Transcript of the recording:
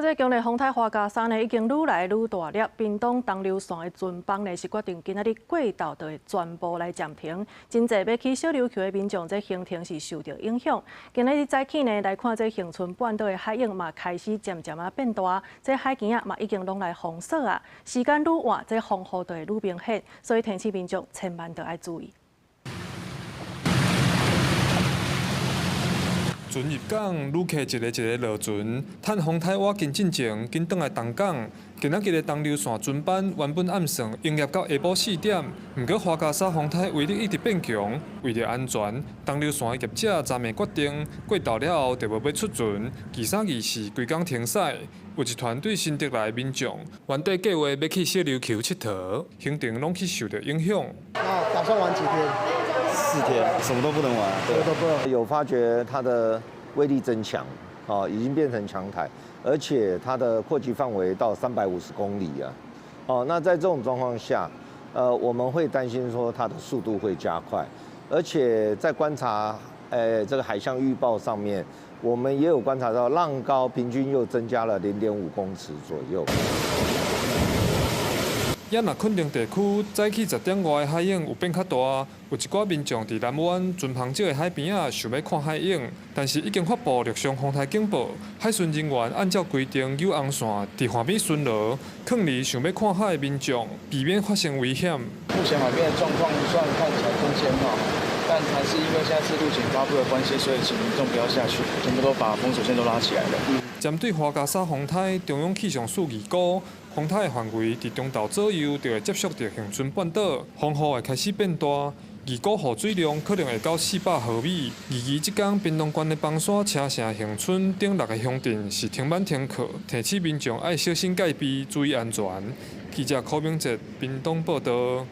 這強烈風颱樺加沙呢，已經愈來愈大粒。屏東東琉線的船班呢，是決定今仔日過晝就會全部來暫停。真濟欲去小琉球的民眾，這行程是受著影響。今仔日早起呢，來看這恆春半島的海湧嘛，開始漸漸仔變大，這海墘仔嘛已經攏來封鎖啊。時間愈晚，這風雨就會愈明顯，所以提醒民眾千萬著愛注意。船入港，旅客一个一个落船，趁風颱倚近進前，緊轉來東港。今仔日的東琉線船班原本按算營業到下晡4點，毋過樺加沙風颱威力一直變強，為著安全，東琉線的業者昨暝決定過晝了後就無欲出船，二三二四規工停駛。有一團對新竹來的民眾，原底計劃欲去小琉球𨑨迌，行程攏去受著影響。那打算玩幾天？ 4天，什麼都不能玩。什麼都不能。有發覺它的威力增強，哦，已經變成強颱，而且它的擴及範圍到350公里啊。哦，那在這種狀況下，我們會擔心說它的速度會加快，而且在觀察，這個海象預報上面，我們也有觀察到浪高平均又增加了0.5公尺左右。也若墾丁地區早起10點外的海湧有變較大，有一寡民眾佇南灣船篷石的海邊仔想欲看海湧，但是已經發布陸上風颱警報，海巡人員按照規定扭紅線佇岸邊巡邏，勸離想欲看海的民眾，避免發生危險。目前海邊的狀況雖然看起來空間好，但還是因為現在是陸警發布的關係，所以請民眾不要下去，全部都把封鎖線都拉起來了。針對樺加沙風颱，中央氣象署預估，風颱的範圍佇中晝左右就會接觸著恆春半島，風雨會開始變大，預估雨水量可能會到400毫米。預計這工屏東縣的枋山、車城、恆春等六个鄉鎮是停班停課，提醒民眾愛小心戒備，注意安全。記者柯明哲屏東報導。